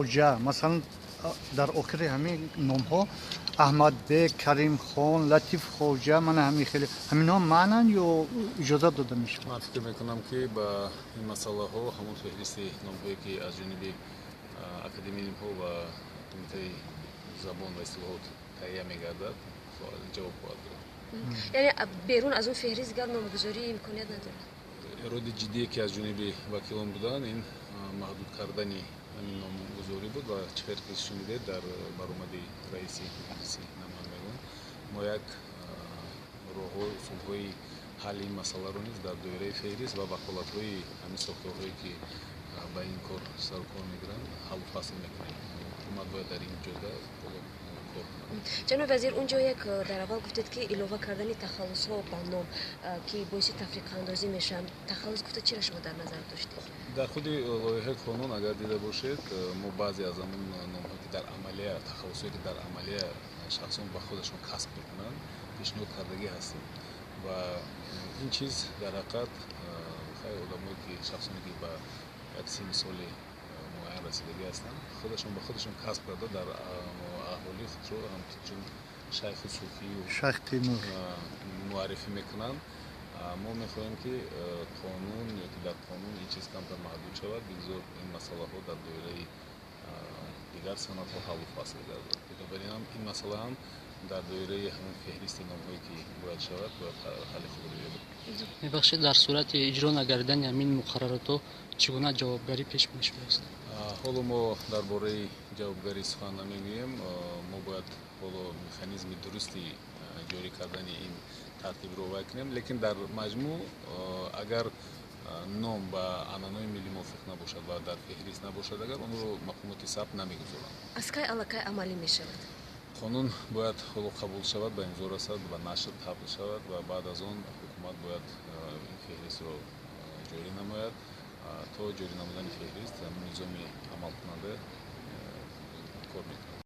Хоҷа, масалан, дар охири ҳамин номҳо Аҳмадбек, Каримхон, Латиф Хоҷа, мана ҳамин хеле ҳаминҳо маънанд ё иҷозат дода мешавад? Ман фикр мекунам, ки ба ин масъалаҳо ҳамон феҳристи номҳое, ки аз ҷониби Академияи илмҳо ва Кумитаи забон ва истилоҳот таҳия мегардад, ҷавоб хоҳад дод. Яъне берун аз он феҳрист дигар номгузорӣ имконият надорад? Эроди ҷиддие, ки аз ҷониби вакилон буданд, ин маҳдуд кардани ҳамин номгузорӣ буд. Ва чӣ хел ки шунидед дар баромади раиси Маҷлиси намояндагон, мо як роҳҳо, усулҳои ҳалли ин масъаларо низ дар доираи феҳрист ва ваколатҳои ҳамин сохторҳое, ки ба ин кор сарукор мегиранд, ҳаллу фасл мекунем. Ҳукумат бояд дар ин ҷода кор кунад. Ҷаноби вазир, унҷо як дар аввал гуфтед, ки илова кардани тахаллусҳо ба ном, ки боиси тафриқаандозӣ мешаванд. Тахаллус гуфта чиро шумо дар назар доштед? Дар худи лоиҳаи қонун агар дида бошед, мо баъзе аз ҳамон номҳое, ки дар амалия, тахаллусҳое, ки дар амалия шахсон ба худашон касб мекунанд, пешниҳод кардагӣ ҳастем. Ва ин чиз дар ҳақиқат хай одамое ки, шахсоне ки ба як синни соли муайян расидагӣ ҳастанд, худашон ба худашон касб карда, дар аҳолӣ худро ҳамчун шайху суфию Шайх Темур муаррифӣ мекунанд. Мо мехоҳем, ки қонун ё ки дар қонун ин чиз камтар маҳдуд шавад, бигзор ин масъалаҳо дар доираи дигар санадҳо ҳаллу фасл гардад. Бинобар ин ҳам ин масъала ҳам дар доираи ҳамон феҳристи номҳое, ки бояд шавад, бояд ҳалли худро ёбад. Мебахшед, дар сурати иҷро нагардидани ҳамин муқарраротҳо чӣ гуна ҷавобгарӣ пешбинӣ шудааст? Ҳоло мо дар бораи ҷавобгарӣ сухан намегӯем. Мо бояд ҳоло механизми дурусти ҷорӣ кардани ин тартибро вай кунем, лекин дар маҷмӯъ, агар ном ба анъанаҳои миллӣ мувофиқ набошад ва дар феҳрист набошад, агар онро мақомоти сабт намегузоранд. Аз кай аллакай амалӣ мешавад? Қонун бояд ҳоло қабул шавад, ба имзо расад, ба нашр табдил шавад ва баъд аз он ҳукумат бояд ин феҳристро ҷорӣ намояд. То ҷорӣ намудани феҳрист низоми амалкунанда кор мекунад.